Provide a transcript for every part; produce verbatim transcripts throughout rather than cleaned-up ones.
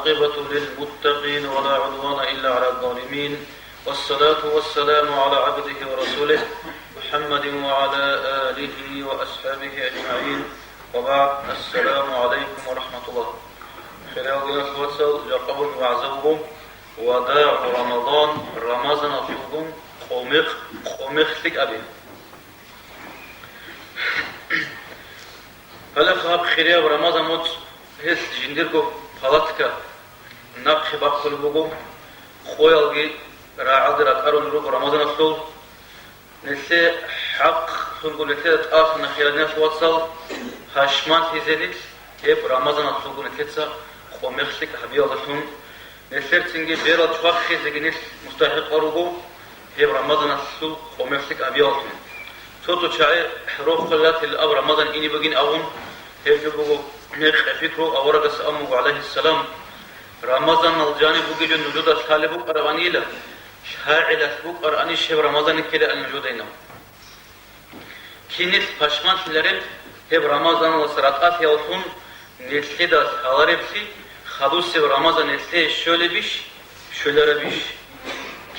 والعاقبة للمتقين ولا عدوان إلا على الظالمين، والصلاة والسلام على عبده ورسوله محمد وعلى آله وأصحابه أجمعين، وبعد، السلام عليكم ورحمة الله. Хириял диналъул вацал, жакъа бугеб вагӀза буго: ВадагӀу Рамадан, Рамазаналъулгун къомекъ-, къомехлъи кӀаби. Гьале гьаб хирияб Рамазан муцӀ, гьелъ жиндирго палатка нахъе бахъулеб буго, къоялги рагӀалде ракӀарулел руго Рамазаналъул. Нилъее хӀакълъунго нилъеда тӀалъана, хириял диналъул вацал, пашманлъизе нилъ гьеб Рамазаналъулго нилъеца къомехлъи гьабиялдалъун. Нилъерцинги берал чвахизеги нилъ мустахӀикъал руго гьеб Рамазаналъул къомехлъи гьабиялдалъун. Цо-цо чагӀи рохулел ратила аб Рамазан ине бугин абун, гьеб жо буго мекъи пикру аварагас абун буго, гӀалайгьиссалам: «Рамазанал жаниб бугеб жо нужеда лъалеб букӀарабанила, лъагӀелалъ букӀаранищ гьеб Рамазан ккелаан нужеда», – ин абун. Кинилъ пашманлъилареб гьеб Рамазаналъ ратӀалъияллъун нилъеда лъалареблъи, хадусеб Рамазан нилъее щолебищ, щоларабищ?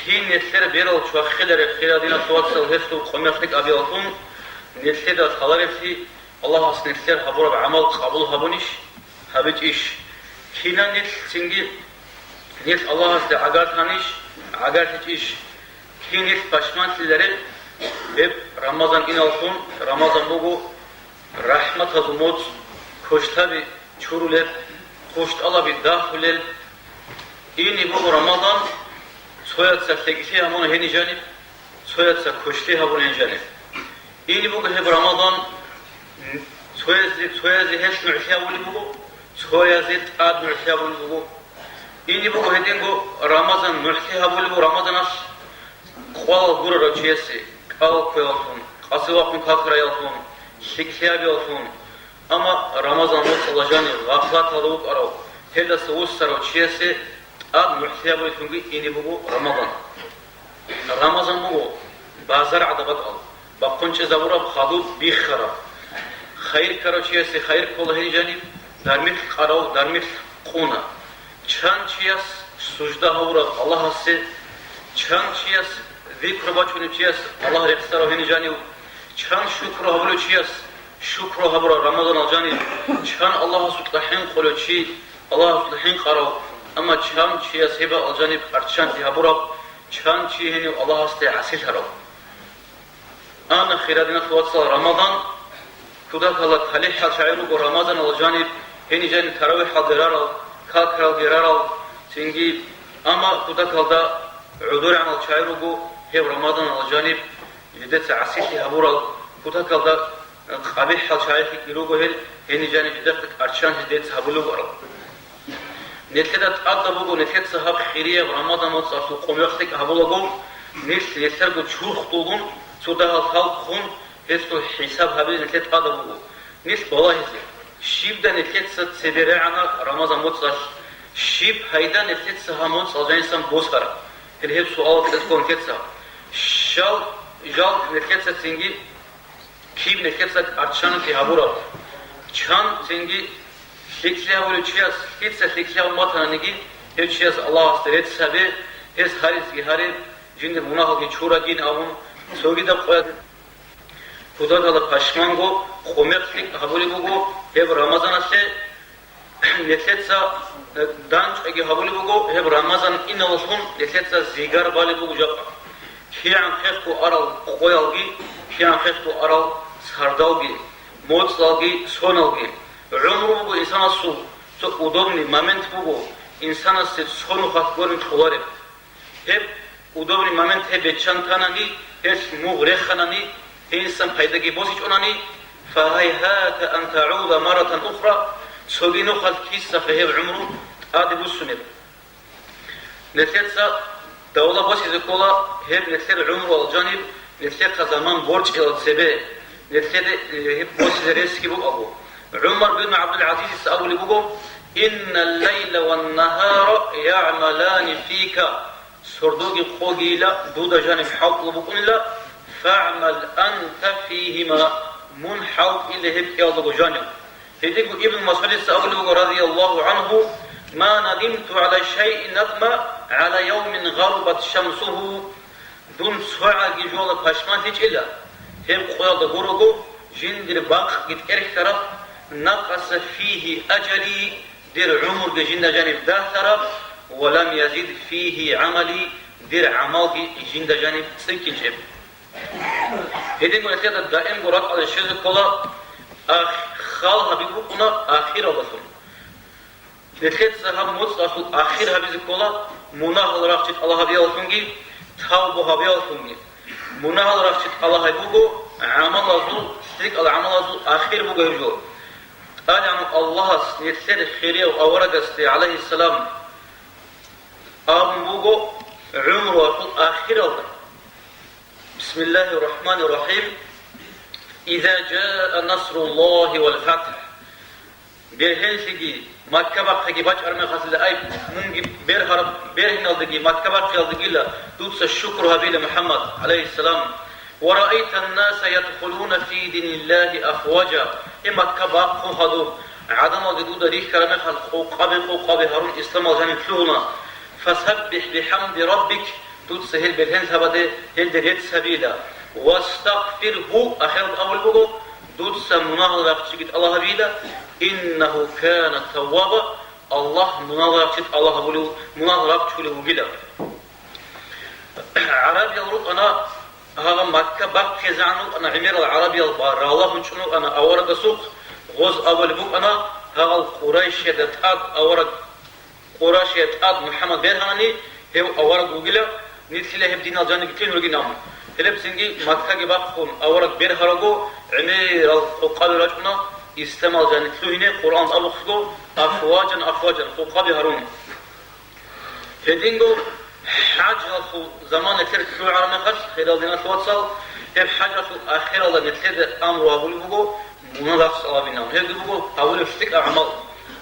Кин нилъер берал чвахилареб, хириял диналъул вацал, гьелъул къомехлъи кӀабияллъун нилъеда лъалареблъи, Аллагьас нилъер гьабураб гӀамал къабул гьабунищ, гьабичӀищ? Кинан нилъ цинги, нилъ Аллагьасде гӀагарлъанищ, гӀагарлъичӀищ? Кин нилъ пашманлъилареб гьеб Рамазан иналлъун? Рамазан буго рахӀматазул муцӀ, квешлъаби чурулеб, хъущтӀалаби дагьулел. Ине буго Рамазан, цояца лъикӀлъи гьабуна гьениб жаниб, цояца квешлъи гьабуна гьениб жаниб. Ине буго гьеб Рамазан, цоязе, цоязе гьелъ нугӀлъи гьабулеб буго, цоязе тӀад нугӀлъи гьабулеб буго. Ине буго гьединго Рамазан нугӀлъи гьабулеб буго Рамазаналъ къвалал гурарав чиясе, кӀал кквеяллъун, къасивахъун какараяллъун, лъикӀлъи гьабияллъун. Амма Рамазан муцӀалъ жанив гъафлаталда вукӀарав, гьелдаса вуссарав чиясе тӀад нугӀлъи гьабулеллъунги ине буго Рамазан. Рамазан буго базар гӀадаб бакӀал, бахъун чӀезабураб, хадуб биххараб. Хайир ккарав чиясе хайир ккола гьениб жаниб, дармилъ къарав дармилъ къуна. Чан чияс сужда гьабураб Аллагьасе, чан чияс зикру бачунев чияс Аллагь рехсарав гьениб жанив, чан шукру гьабулев чияс шукру гьабураб Рамазаналъ жаниб, чан Аллагьасукьа хӀинкъулев чи Аллагьасукьа хӀинкъарав, амма чан чияс гьеб бакӀалъ жаниб къарччанлъи гьабураб, чан чи гьенив Аллагьасде гӀасилъарав. Ана, хириял диналъул вацал, Рамазан, кутакалда талихӀал чагӀи руго Рамазаналъ жаниб, гьениб жаниб таравихӀалде рарал, какаралде рарал, цинги, амма кутакалда гӀодорегӀанал чагӀи руго гьеб Рамазаналъ жаниб, жидеца гӀасилъи гьабурал, кутакалда къабихӀал чагӀи руго гьел, гьениб жаниб жидехъе къарччан жидеца гьабулев варал. Нилъеда тӀадаб буго, нилъеца гьаб хирияб Рамазан муцӀалъул къумехлъи гьабулаго, нилъ нилъерго чурхдулгун, цо дагьал хӀалхун, гьелъул хӀисаб гьабизе нилъеда тӀадаб буго. Нилъ балагьизе, щибда нилъеца цебе регӀана Рамазан муцӀалъ, щиб пайда нилъеца гьаб муцӀалъ жанисан босараб? Гьел гьеб суал кьезе ккола нилъеца. Щал, жал нилъеца цинги Киб нилъеца къарччанлъи гьабураб? Чан цинги лъикӀлъи гьабулев чияс, лъица лъикӀлъи гьабун батананиги, гьев чияс Аллагьасде рецц гьабе, гьес гьаризги гьаре, жиндир мунагьалги чурагин абун, цогидаб къоялъ кутакалда пашманго къумехлъи гьабулеб буго гьеб Рамазаналъе. Нилъеца, э, данчӀваги гьабулеб буго, гьеб Рамазан иналлъун нилъеца зигар балеб буго жакъа. КигӀан хехго арал къоялги, кигӀан хехго арал сардалги, моцӀалги, соналги. ГӀумру буго инсанасул цо удобный момент буго, инсанасе цо нухалъ гурин кьолареб. Гьеб удобный момент гьеб беччан танани, гьелъ мугъ реханани, гьенисан пайдаги босичӀонани, фагьайгьата ан тагӀуда марратан ухра, цоги нухалъ кисахъе гьеб гӀумру тӀаде буссунеб. Нилъеца давла босизе ккола гьеб нилъер гӀумруялъ жаниб, нилъехъа заман борчӀилал цебе, нилъеде, э, гьеб босизе ресги букӀаго. ГӀумар бин ГӀабдул-ГӀазизица абулеб буго: «Инна лайла ва нагьара ягӀмалани фика». Сордоги къогийила дуда жаниб хӀалтӀул букӀунила, фагӀмал анта фигьима, мун хӀалтӀила гьеб кӀиялдаго жанив. Гьединго Ибн Масгьудица абулеб буго, радияллагьу гӀангьу: ма надимту гӀала шайин надма гӀала явмин гъарубат шамсуху. Дун цогӀаги жола пашманлъичӀила, гьеб къоялда гурого, жиндир бакъги тӀерхьараб, накъаса фигьи ажали, дир гӀумруги жинда жаниб дагьлъараб, ва лам язид фигьи гӀамали, дир гӀамалги жинда жаниб цӀикӀкӀинчӀеб. Гьединго нилъеда даимго ракӀалде щвезе ккола, ах-, хал гьабиб букӀуна ахиралдалъун. Нилъеца гьаб моцӀалъул ахир гьабизе ккола мунагьал рахчи тӀалаб гьабиялъунги, тавбу гьабиялъунги. Мунагьал рахчи тӀалаб гьаб буго гӀамалазул, лъикӀал гӀамалазул ахир буго гьеб жо. ТӀадегӀанав Аллагьас нилъер хирияв аварагасде, гӀалайгьиссалам, абун буго гӀумруялъул ахиралда: Бисмиллагьир рахӀманир рахӀим. Иза жаа насруллагьи вал фатхӀ. Бергьенлъиги, Макка бахъиги бачӀараб мехалъила, ай, мунги бергьараб бергьиналдеги Макка бахъиялдегила дуца шукру гьабила, МухӀаммад, гӀалайгьиссалам. Ва раайтан-наса ядхулуна фи диниллагьи афважа. Гьеб Макка бахъун хадуб, гӀадамалги дуда рихьараб мехалъ къокъаби-къокъаби гьарун исламалъ жаниб лъугьуна. ФасаббихӀ бихӀамди раббик, дуца гьел бергьенлъабаде, гьелде рецц гьабила. Вастагъфиргьу, ахиралда абулеб буго, дуца мунагьал рахчиги тӀалаб гьабила, иннагьу кана тавваба, Аллагь мунагьал рахчи тӀалаб гьабулев, мунагьал рахчулев вугила. ГӀарабиял рукӀана, гьагъа Макка бахъизегӀан рукӀана гӀемерал гӀарабиял, ва ралагьун чӀун рукӀана аварагасухъ, гъоз абулеб букӀана, гьагъал Къурайшида тӀад авараг Къурайшида тӀад МухӀаммад бергьани, гьев авараг вугила, нилъила гьеб диналъ жаниб лъугьин ругин абун. Гьелебцинги Маккаги бахъун авараг бергьарабго, гӀемерал къокъаби рачӀуна, исламалъ жаниб лъугьине, Къуръан абухъего, афважан, афважан, къокъаби гьарун. Гьединго хӀажалъул замана нилъер лъугӀараб мехалъ, хириял диналъул вацал, гьеб хӀажалъул ахиралда нилъеда амру гьабулеб буго, мунагьал рахчи тӀалабинабун. Гьебги буго гьабулеб лъикӀаб гӀамал.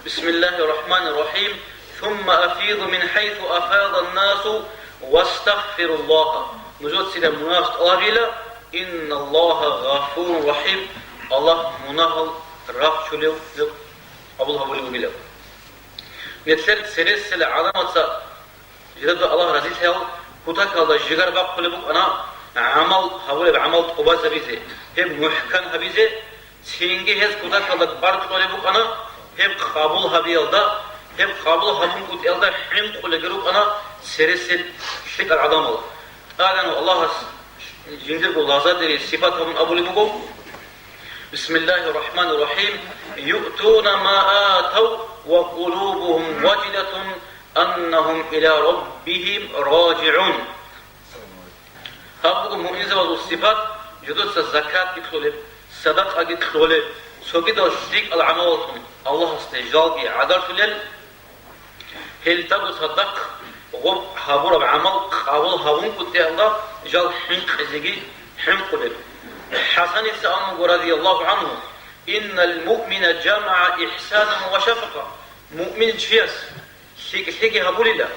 Бисмиллагьир рахӀманир рахӀим. Сумма афизу мин хӀайсу афазан-насу вастагъфируллагьа. Нужецира мунагьал рахчи тӀалабила, инналлагьа гъафурун рахӀим. Аллагь мунагьал рахчулев, къабул гьабулев вугилан. Нилъер цересел гӀаламатца Жидеда Аллагь разилъаял кутакалда жигар бахъулеб букӀана гӀамал гьабулеб, гӀамал тӀубазабизе, гьеб мухӀкан гьабизе, цинги гьез кутакалда баркьулеб букӀана гьеб къабул гьабиялда, гьеб къабул гьабунгутӀиялда хӀинкъулелги рукӀана цересел лъикӀал гӀадамал. ТӀадегӀанав Аллагьас жиндирго лагъзадери сипат гьабун абулеб буго: Бисмиллагьир рахӀманир рахӀим. Юътуна ма атав ва къулубугьум важилатун аннагьум иля раббигьим ражигӀун. Гьаб буго муъминзабазул сипат: жидеца закатги кьолеб, садакъаги кьолеб, цогидал лъикӀал гӀамалалъун Аллагьасде жалги гӀагарлъулел. Гьелдаго цадахъ гъоб гьабураб гӀамал къабул гьабунгутӀиялда жал хӀинкъизеги хӀинкъулел. ХӀасаница абун буго, радияллагьу гӀангьу: «Иннал муъмина жамагӀа ихсанан ва шафакъа». Муъмин чияс лъикӀлъиги гьабулила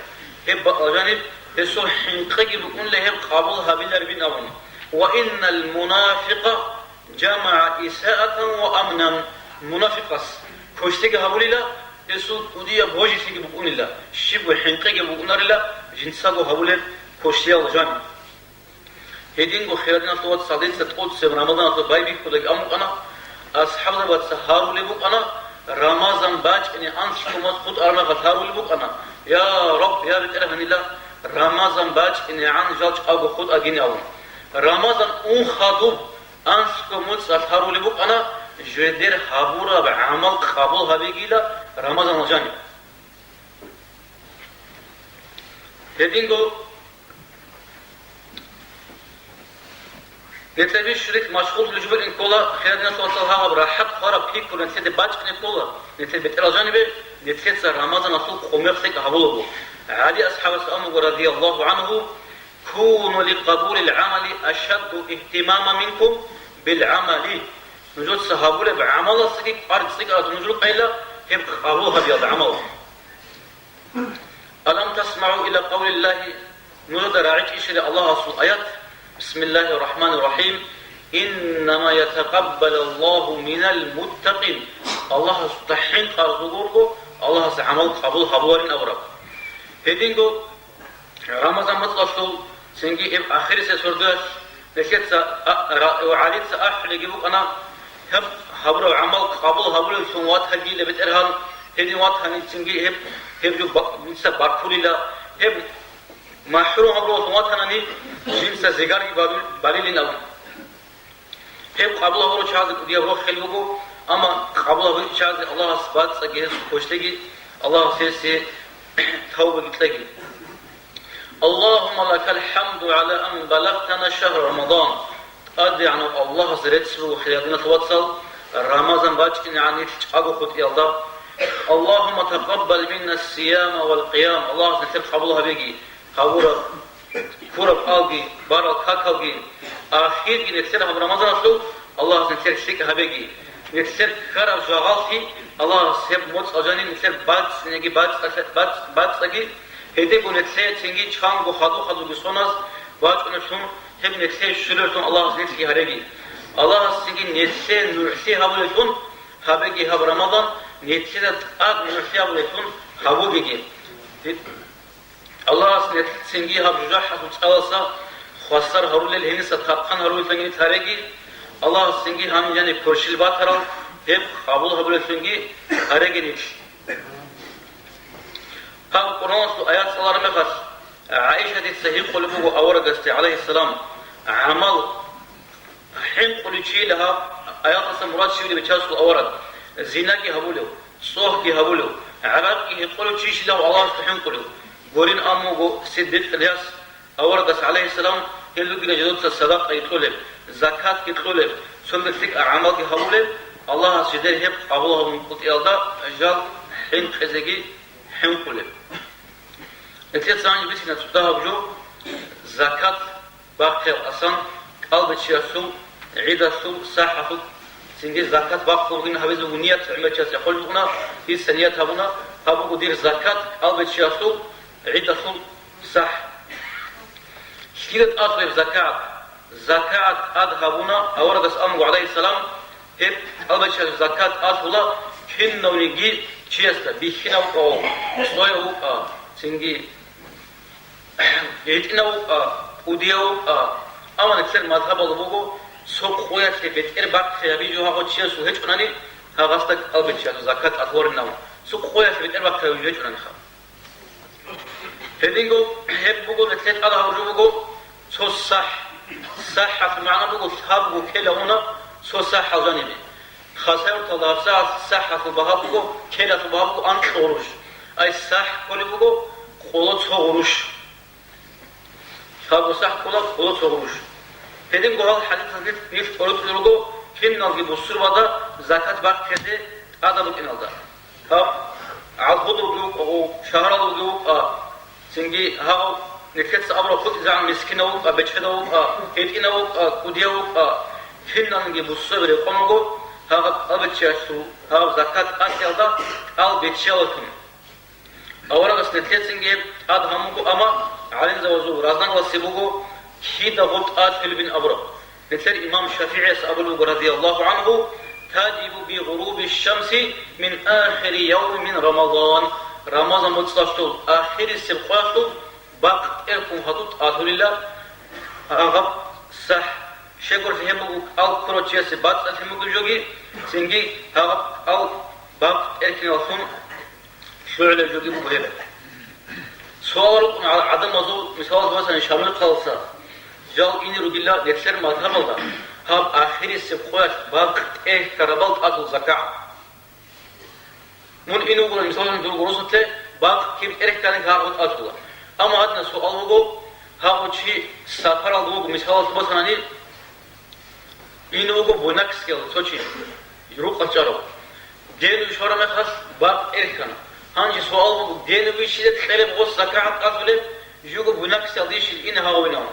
гьеб бакӀалда жаниб, гьесул хӀинкъиги букӀунила гьеб къабул гьабиларебин абун. «Ва иннал мунафикъа жамагӀа исаатан ва амнан». Мунафикъас квешлъиги гьабулила, гьесул кӀудияб божилъиги букӀунила, щибго хӀинкъиги букӀунарила жинцаго гьабулеб квешлъиялда жаниб. Гьединго, хириял диналъул вацал, дица тӀоцеб Рамазаналъул байбихьудаги абун букӀана, асхӀабзабаца гьарулеб букӀана, Рамазан бачӀине анлъго моцӀ хутӀараб мехалъ гьарулеб букӀана: «Я Рабб, я БетӀергьанила, Рамазан бачӀинегӀан жал чӀаго хутӀагин», – абун. Рамазан ун хадуб, анлъго моцӀалъ гьарулеб букӀана, жидер гьабураб гӀамал къабул гьабигила Рамазаналда жаниб. Гьединго нилъер бищун рихьи машгъуллъулеб жо букӀин ккола, хириял диналъул вацал, гьаб рахӀат хвараб пикру нилъеде бачӀине ккола, нилъер бетӀерал жанибе, нилъеца Рамазаналъул къо-мех лъикӀ гьабулаго. ГӀали асхӀабас абун буго, радияллагьу гӀангьу: «Куну ликъабулил гӀамали ашадда игьтимаман минкум билгӀамали». Нужеца гьабулеб гӀамаласдаги кӀвар цӀикӀкӀараб нуж рукӀайила гьеб къабул гьабиялда гӀамал. «Алам тасмагӀу иля къавлиллагьи», нужеда рагӀичӀищали Аллагьасул аят: «Бисмиллагьир рахӀманир рахӀим. Иннама ятакъаббалуллагьу минал муттакъин». Аллагьасда хӀинкъарал руго Аллагьас гӀамал къабул гьабуларин абураб. Гьединго Рамазан моцӀалъул цинги гьеб ахирисеб сордоялъ нилъеца а-, ра-, ва гӀалица ахӀулеги букӀана, гьеб гьабураб гӀамал къабул гьабулевлъун ватагийила, БетӀергьан, гьедин ватани цинги гьеб, гьеб жо ба-, дица бакулила, гьеб махӀрум гьабураллъун ватанани, жинца зигарги балил-, балилин абун. Гьеб къабул гьабурал чагӀазе кӀудияб рохел буго, амма къабул гьабурал чагӀазе Аллагьас бацӀцӀаги гьесул квешлъиги, Аллагьас гьесие тавбаги кьеги. Аллагьумма лакал хӀамду гӀала ан балагътана шагьра Рамадан. ТӀадегӀанав Аллагьас рецц буго, хириял диналъул вацал, Рамазан бачӀинегӀан нилъ чӀаго хутӀиялда. Аллагьумма такъаббал минна ссияма вал къиям. Аллагьас нилъер къабул гьабеги. Гьабураб, ккураб кӀалги, барал какалги, ахирги нилъер гьаб Рамазаналъул Аллагьас нилъер лъикӀ гьабеги. Нилъер ккараб жагьаллъи Аллагьас гьеб моцӀал жанир нилъер бацӀцӀинаги бацӀцӀалъа-, бацӀ-, бацӀцӀаги, гьединго нилъее цинги чанго хадур-хадурги соназ бачӀунеблъун, гьеб нилъее щолеблъун Аллагьас нилъги гьареги. Аллагьас цинги нилъее нугӀлъи гьабулеблъун гьабеги гьаб Рамазан, нилъеда тӀад нугӀлъи гьабулеблъун гьабугеги. Аллагьас нилъецинги гьаб жужахӀалъул цӀаласа хвасар гьарулел гьениса тапхъан гьарулеллъунги тареги, Аллагьасцинги гьаниб жаниб кверщел батарал гьеб къабул гьабулеллъунги тареги нилъ. Гьаб Къуръаналъул аят цӀалараб мехалъ, ГӀайшатица гьикъулеб буго аварагасде, гӀалайгьиссалам, гӀамал ХӀинкъулев чийила гьаб аяталъа мурад щиб диб чиясул авараг, зинаги гьабулев, цӀогьги гьабулев, гӀаракъги гьекъолев чийищилав Аллагьасда хӀинкъулев? Гурин абун буго Сиддикъ Ильяс аварагас, гӀалайгьиссалам, гьел ругила жидеца садакъаги кьолеб, закатги кьолеб, цоги лъикӀаб гӀамалги гьабулеб, Аллагьас жидер гьеб къабул гьабун кӀутӀиялда жал хӀинкъизеги хӀинкъулеб. Нилъеца гьанже бицина цо дагьаб жо, закат бахъиялъ асан, кӀалбичиясул, гӀидалъул, сахӀалъул, цинги закат бахъулгин гьабизе буго ният, гӀемер чияс яхъулеб букӀуна, дица ният гьабуна, гьаб буго дир закат кӀалбичиясул, гӀидалъул, сахӀ. Лъила тӀад гьеб закагӀат? ЗакагӀат тӀад гьабуна, аварагас абун буго, гӀалайгьиссалам, гьеб кӀалбичиясул закат тӀад гьабула кинавниги чиясда, бихьинав вукӀа, цояв вукӀа, цинги гьитӀинав вукӀа, кӀудияв вукӀа. Амма нилъер мазгьабалда буго, цо къоялъе бетӀер бахъи гьабизе гьагъав чиясул гьечӀунани, гьагъасда кӀалбичиясул закат тӀад гьабуринав, цо къоялъе бетӀер бахъи гьабизе гьечӀунани гьаб. Гьединго гьеб буго нилъер тӀад гьабураб жо буго цо сахӀ. СахӀалъул магӀна буго лъабго кел гьавуна цо сахӀал жанибе. Хасавюрталда гьабсагӀат сахӀалъул багьа буго, келалъул багьа буго анкьго гъурущ. Ай сахӀ кколеб буго къоло цо гъурущ. Лъабго сахӀ ккола къоло цо гъурущ. Гьединго гьал хӀадисалъ нилъ тӀоритӀулел руго киналги бусурбада закат бахъизе тӀадаб букӀиналда. Гьаб, гӀалхудулги вукӀа, шагьаралги вукӀа, цинги гьав нилъеца абураб хутӀизегӀан мискинав вукӀа, бечедав вукӀа, гьитӀинав вукӀа, кӀудияв вукӀа, киналги бусурбаби рекъон руго, гьагъаб кӀалбиччаялъул гьав закат тӀасиялда кӀал биччаялъун. Аварагас нилъецинги гьеб тӀад гьабун буго, амма гӀалимзабазул разногласие буго, кида гъоб тӀад лъугьулебин абураб. Нилъер имам ШафигӀияс абулеб буго, радияллагьу гӀангьу: «Тажибу би гъуруби шамси мин ахири явми мин Рамазан». Рамазан моцӀалъул ахирисеб къоялъул бакъ тӀерхьун гьадур тӀад лъугьулила гьагъаб сахӀ. Щегорлъи гьеб буго кӀал ккурав чиясе бацӀцӀалъи бугеб жоги, цинги гьагъаб кӀал бакъ тӀерхьиналлъун лъугӀулеб жоги буго гьеб. Суал рукӀун гӀа-, гӀадамазул, мисалалъе босани, Шамил хъаласа жал ине ругила нилъер мазгьабалда, гьаб ахирисеб къоялъ бакъ тӀерхьарабал тӀадул закагӀат. Мун ине вугони, мисалалъе, дурго росулъе бакъ киб тӀерхьани гьагъаб тӀад лъугьула. Амма гьадинаб суал буго, гьагъав чи сапаралда вуго, мисалалъе босанани, Ин вуго Буйнакскиял цо чи, рукъалъ чӀарав. Генуй щвараб мехалъ бакъ тӀерхьана. Гьанже суал буго, Генуй щиб кьелеб гъос закагӀат тӀад лъугьулеб, живго Буйнакскиялдайищ ин гьавинав?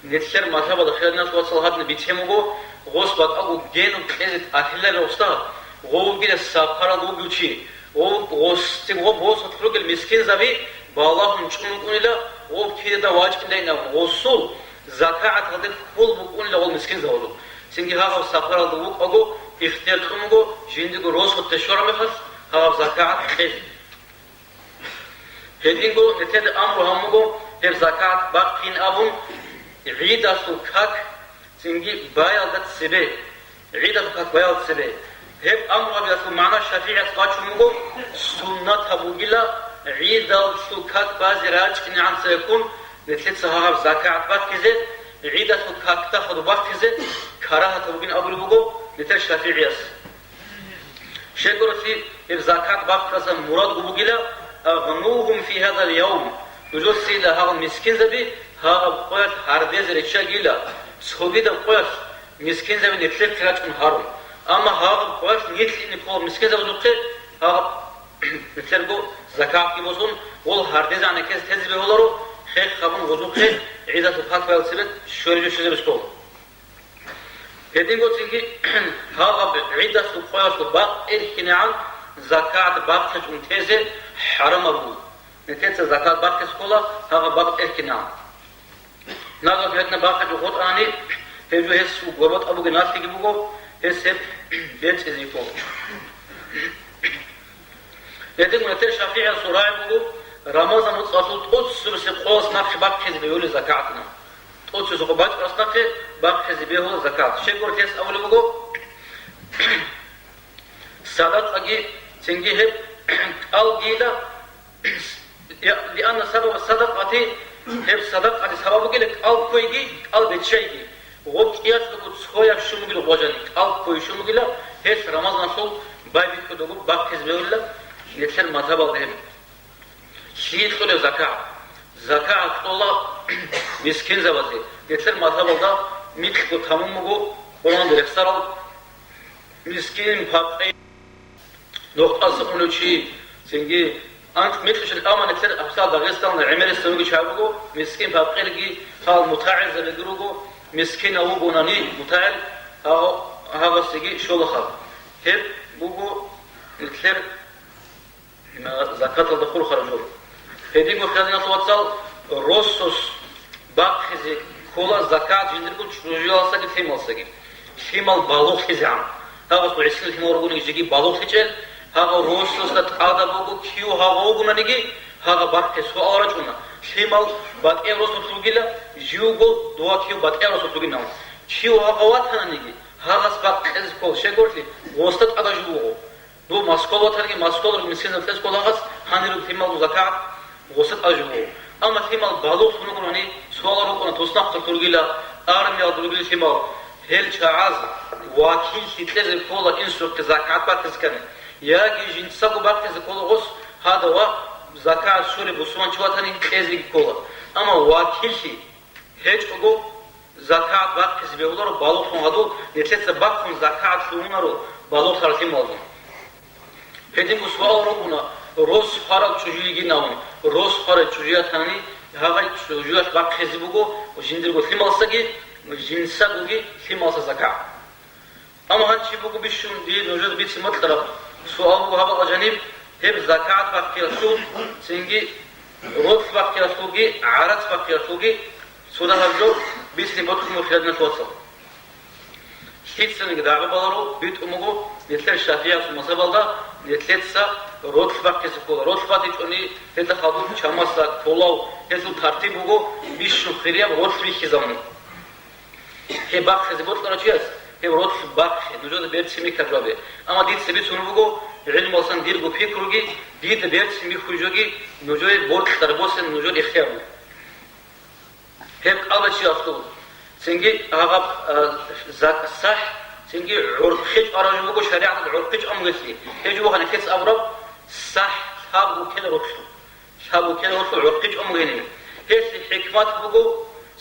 Нилъер мазгьабалда, хириял диналъул вацал, гьадин бицен буго, гъос батӀаго Генуй кьезе тӀад лъугьинаб гъосда, гъов вугила сапаралда вугев чи, гъов гъосде, гъоб гъосулъ ругел мискинзаби балагьун чӀун рукӀунила, гъоб кидадай вачӀинайилан гъосул, закагӀаталде ккол букӀунила гъол мискинзабазул. Цинги гьагъав сапаралда вукӀаго, ихтияр кьун буго, жиндиего росулъе щвараб мехалъ, гьаб закагӀат кьезе. Гьединго нилъеда амру гьабун буго гьеб закагӀат бахъин абун, гӀидалъул как цинги баялда цебе, гӀидалъул как баялда цебе. Гьеб амру гьабиялъул магӀна ШафигӀияс бачун буго, суннатаб бугила гӀидалъул как базе рачӀинегӀан цебеккун нилъеца гьаб закагӀат бахъизе, гӀидалъул какда хадуб бахъизе карагьатаб бугин абулеб буго нилъер ШафигӀияс. Щайгурелъул гьеб закат бахъарасан мурадго бугила: «Агънугьум фи гьазал явм», нужецайила гьал мискинзаби гьагъаб къоялъ гьардезе риччагийила, цогидаб къоялъ мискинзаби нилъехъе рачӀун гьарун. Амма гьагъаб къоялъ нилъ ине ккола мискинзабазухъе, гьагъаб нилъерго закатги босун, гъол гьардезегӀан ккезе тезе бегьуларо, хех гьабун гъозухъе гӀидалъул как баял цебе щвезе рещтӀинаб ккола. Гьединго цинги гьагъаб гӀидалъул къоялъул бакъ эрхинегӀан закат бахъичӀун тезе хӀарамаб буго. Нилъеца закат бахъизе ккола гьагъаб бакъ эрхинегӀан. Нагагь гьедина бахъичӀого хутӀани, гьеб жо гьес горбатӀа бугеб налъиги буго, гьес гьеб бецӀизе ккола. Гьедин нилъер ШафигӀиясул рагӀи буго, Рамазан моцӀалъул тӀоцебесеб къоялъ нахъе бахъизе бегьулеб закагӀатна. ТӀоцебесеб къо бачӀарас нахъе бахъизе бегьула закагӀат. Щайгурелъул гьес абулеб буго, садакъаги цинги гьеб кӀалгийила, лианна сабаба садакъати, гьеб садакъаде сабаб бугила кӀал ккойги, кӀал биччайги. Гъоб кӀиялъулго цояб щун бугила гъожани, кӀал ккой щун бугила, гьелъ Рамазаналъул байбихьудего бахъизе бегьулила нилъер мазгьабалда гьеб. Лъие кьолеб закагӀат? ЗакагӀат кьола мискинзабазе. Нилъер мазгьабалда микьго тамун буго Къуръаналда рехсарал мискин, пакъир. Нухтазе унев чи, цинги анцӀ микьичӀел, амма нилъер гьабсагӀат Дагъистаналда гӀемерисезаги чагӀи буго, мискин-пакъирги, гьал мутагӀилзабиги руго, мискинав вугонани мутагӀил, гьав-, гьавасеги щолаха. Гьеб буго нилъер, м, закаталда хурхараб жо. Гьединго, хириял диналъул вацал, росас бахъизе ккола закат жиндирго чӀужуялдасаги лъималдасаги. Лъимал балугълъизегӀан. Гьагъасул гӀисин лъимал ругониги жеги балугълъичӀел, гьагъав росасда тӀадаб буго, кив гьагъав вугонаниги, гьагъа бахъе суал рачӀуна. Лъимал батӀияб росулъ ругила, живго дова кив батӀияб росулъ ругин абун. Кив гьагъав ватананиги, гьагъас бакъ кьезе ккола, щайгурелъул гъосда тӀадаб жо буго. Дов Москвал ватаниги, Москвалъул мискинзабаз кьезе ккола гьагъас, гьанирго лъималго закагӀат гъосда тӀадаб жо буго. Амма лъимал балугълъун вугони, суал рукӀуна, туснахъалъ ругила, армиялда ругила лъимал. Гьел чагӀаз вакиллъи кьезе ккола инсухъе закагӀат бахъизе ккани. Яги жинцаго бахъизе ккола гъос, гьадав закагӀат щолеб бусурманчи ватани кьезеги ккола. Амма вакиллъи гьечӀого, закагӀат бахъизе бегьуларо балугълъун гьадур, нилъеца бахъун закагӀат лъугьунаро балугълъарал лъималазул. Гьединго суал ругона, рос хварал чӀужу йигин абун, рос хварал чӀужу ятани, гьагъай чӀужуялъ бахъизе буго жиндирго лъималасаги, жинцагоги лъималаса закагӀат. Амма гьанже буго бищун дие нужеда бицине бокьараб суал буго гьаб жаниб, гьеб закагӀат бахъиялъул, цинги ролъ бахъиялъулги, гӀарац бахъиялъулги цо дагьаб жо бицине бокьун буго, хириял диналъул вацал. Лъицаниги дагӀба баларо битӀун буго нилъер ШафигӀиясул мазгьабалда, нилъеца ролъ бахъизе ккола. Ролъ батичӀони, гьелда хадуб чамасда, кколав, гьелъул тартиб буго бищун хирияб ролъ бихьизабун. Гьеб бахъизе бокьарав чияс гьеб ролъ бахъе, нужеда берцин бихьараб жо гьабе. Амма дица бицунеб буго, гӀилмуялдасан дирго пикруги, дида берцин бихьулеб жоги нужее бокьараб босен нужер ихтияр буго. Гьеб кӀалбачиялъул, цинги гьагъаб, а, зак-, сахӀ, цинги гӀурхъи чӀвараб жо буго шаригӀаталда гӀурхъи чӀван бугелъи. Гьеб жо буго гьаниб нилъеца абураб сахӀ, лъабго ккела ролъул. Лъабго ккела ролъул гӀурхъи чӀван бугелъи. Гьелъул хӀикмат буго,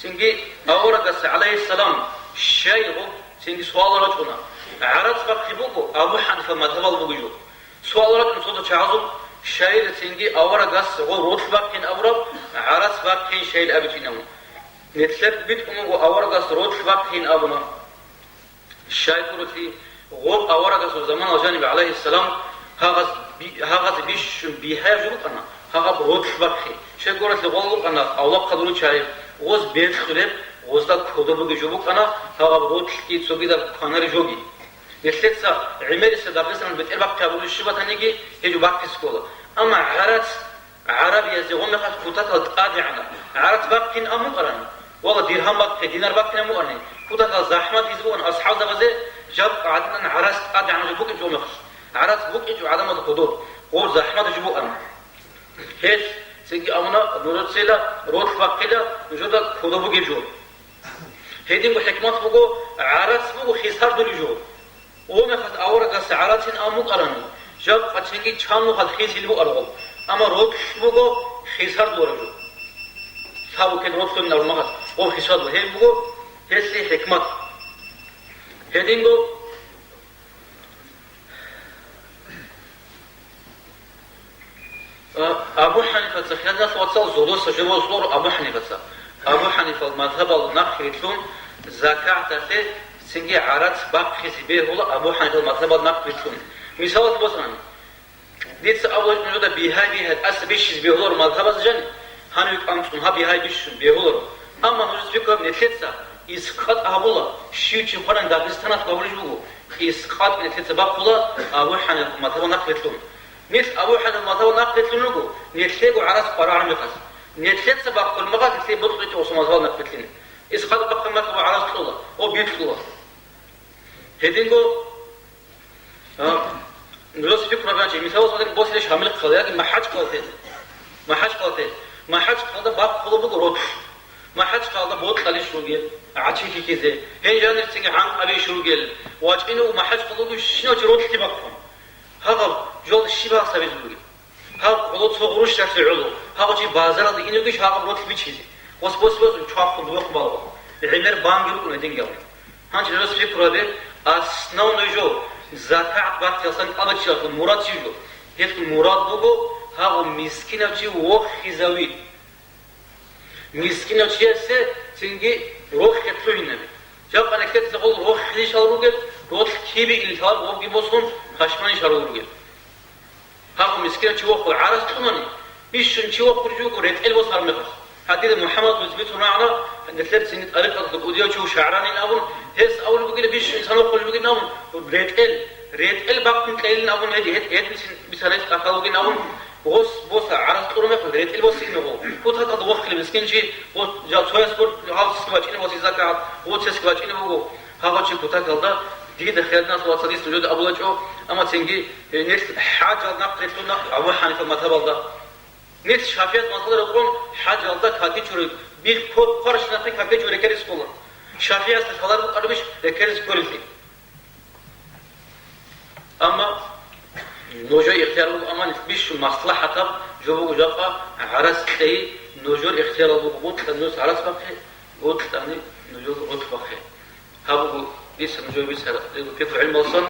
цинги аварагас, гӀалайгьиссалам, щай гъоб, цинги суал рачӀуна. ГӀарац бахъи буго, Абу ХӀанифа мазгьабалъ буго жо. Суал рачӀун цо-цо чагӀазул, щайила цинги аварагас гъоб ролъ бахъин абураб, гӀарац бахъин щайила абичӀин абун. Нилъер битӀун буго аварагас ролъ бахъин абуна. Щайгурелъул гъоб аварагасул заманалъ жаниб, гӀалайгьиссалам, гьагъаз би-, гьагъазе бищун бигьаяб жо букӀана, гьагъаб ролъ бахъи. Щайгурелъул гъол букӀана авлахъалъул чагӀи, гъоз бекьулеб, гъозда кодоб бугеб жо букӀана, гьагъаб ролъги цогидаб кванареб жоги. Нилъеца гӀемерисеб Дагъистаналда бетӀер бахъи гьабулеб щиб батаниги, гьеб жо бахъизе ккола. Амма гӀарац гӀарабиязе гъомехалъ кутакалда тӀадегӀанаб. ГӀарац бахъин абун букӀарани, вала диргьам бахъе, динар бахъин абун букӀарани, кутакалда захӀмат гьабизе букӀана асхӀабзабазе, жакъа гӀадинан гӀарац тӀадегӀанаб жо букӀинчӀо гъомехалъ. ГӀарац букӀинчӀо гӀадамазда гьодор, гъоб захӀмат жо букӀана. Гьелъ цинги абуна, нужецила ролъ бахъила нужеда кодоб бугеб жо. Гьединго хӀикмат буго, гӀарац буго хисардулеб жо. Гъомехалъ аварагас гӀарацин абун букӀарани, жакъа цинги чан нухалъ хисил букӀараб. Амма ролъ буго хисардулареб жо. Лъаб букӀин ролъунин абун магӀна, гъоб хисардул. Гьеб буго гьелъие хӀикмат. Гьединго А, Абу ХӀанифаца, хириял вацал, зодоса жо босуларо Абу ХӀанифаца. Абу ХӀанифал мазгьабал нахърилълъун, закагӀаталъе цинги гӀарац бахъизе бегьула Абу ХӀанифал мазгьабал нахърилълъун. Мисалалъе босани, дица абулеб нужеда бигьай-бигьай тӀаса бищизе бегьуларо мазгьабаз жани, гьанив кӀанцӀун гьаб бигьай бищун бегьуларо. Амма нужеца пикру гьаб, нилъеца искъатӀ гьабула, щив чи хваран Дагъистаналъ гьабулеб буго, искъатӀ нилъеца бахъула Абу ХӀанифал мазгьабал нахърилълъун. Нилъ Абу ХӀанифал мазгьабал нахърилълъун руго, нилъего гӀарац къварагӀараб мехалъ. Нилъеца бахъулеб мехалъ нилъее бокьичӀо гъосул мазгьабал нахърилълъине. Исхакъ бахъулеб мехалъ гӀарац кьола, о, бикьула. Гьединго, а, нужеца пикру гьабе, мисалалъе, босилищ гьамил хъала яги МахӀачхъаладе. МахӀачхъаладе. МахӀачхъалада бахъулеб буго ролъ. МахӀачхъалда бокьалищ ругел, гӀачи кикизе, гьел жанир цинги гӀанкъабищ ругел, вачӀинев МахӀачхъалда вугев щинав чи ролъги бахъун. Гьагъаб жол щиб гьасабизе бугеб? Гьав гӀоло цо гъурущалъе гӀоло, гьав чи базаралде иневгищ гьагъаб ролъ бичизе? Гъос босбазун чвахун дубехъ балгъун. ГӀемер банги рукӀун гьединги гьав. Гьанже нужеца пикру гьабе, основной жо, закагӀат бахъиялъан кӀалбичилъул мурад чи жо? Гьелъул мурад буго, гьагъав мискинав чи вохизави. Мискинав чиясе цинги рохе лъугьинаби. Жакъа нилъеца гъол рохелищал ругел, ролъ кибе илан гъобги босун, пашманищал ругел. Гьаб мискинав чи вохула, гӀарац кьунани, бищун чи вохулев чи вуго, ретӀел босараб мехалъ. Гьадин МухӀаммад бицун рагӀана, нилъер цинги тӀарикъаталда кӀудияв чи вуго ШагӀранин абун, гьес абулеб бугила, бищун инсан вохулев вугин абун, ретӀел, ретӀел бахъун кьейилин абун, гьедин, гьед-, гьедин цин бицараб тӀахьал вугин абун, Гъос боса, гӀарац кьураб мехалъ ретӀел босине гъо. Кутакалда вохилеб мискин чи, гъо, жа-, цояс гъо, гьав цесги бачӀине гъоси закагӀат, гъо цесги бачӀине буго. Гьагъав чи кутакалда, дида хириял вацал, дис нужеда абулачӀо, амма цинги, э, нилъ хӀажал нахърилълъуна Абу ХӀанифал мазгьабалда. Нилъ ШафигӀат мазгьабалда рекъон хӀажалда какичури, бил ккола хъваращинахъе какичури рекерис ккола. ШафигӀасда лъалар букӀарабищ рекерис кколелъи? Амма нужер ихтияр буго, амма бищун маслахӀатаб жо буго жакъа гӀарац кьей, нужер ихтияр буго, бокьа нуж гӀарац бахъе, бокьани нуж ролъ бахъе. Гьаб буго дица нужер бицараб, пикру гӀелмалсан.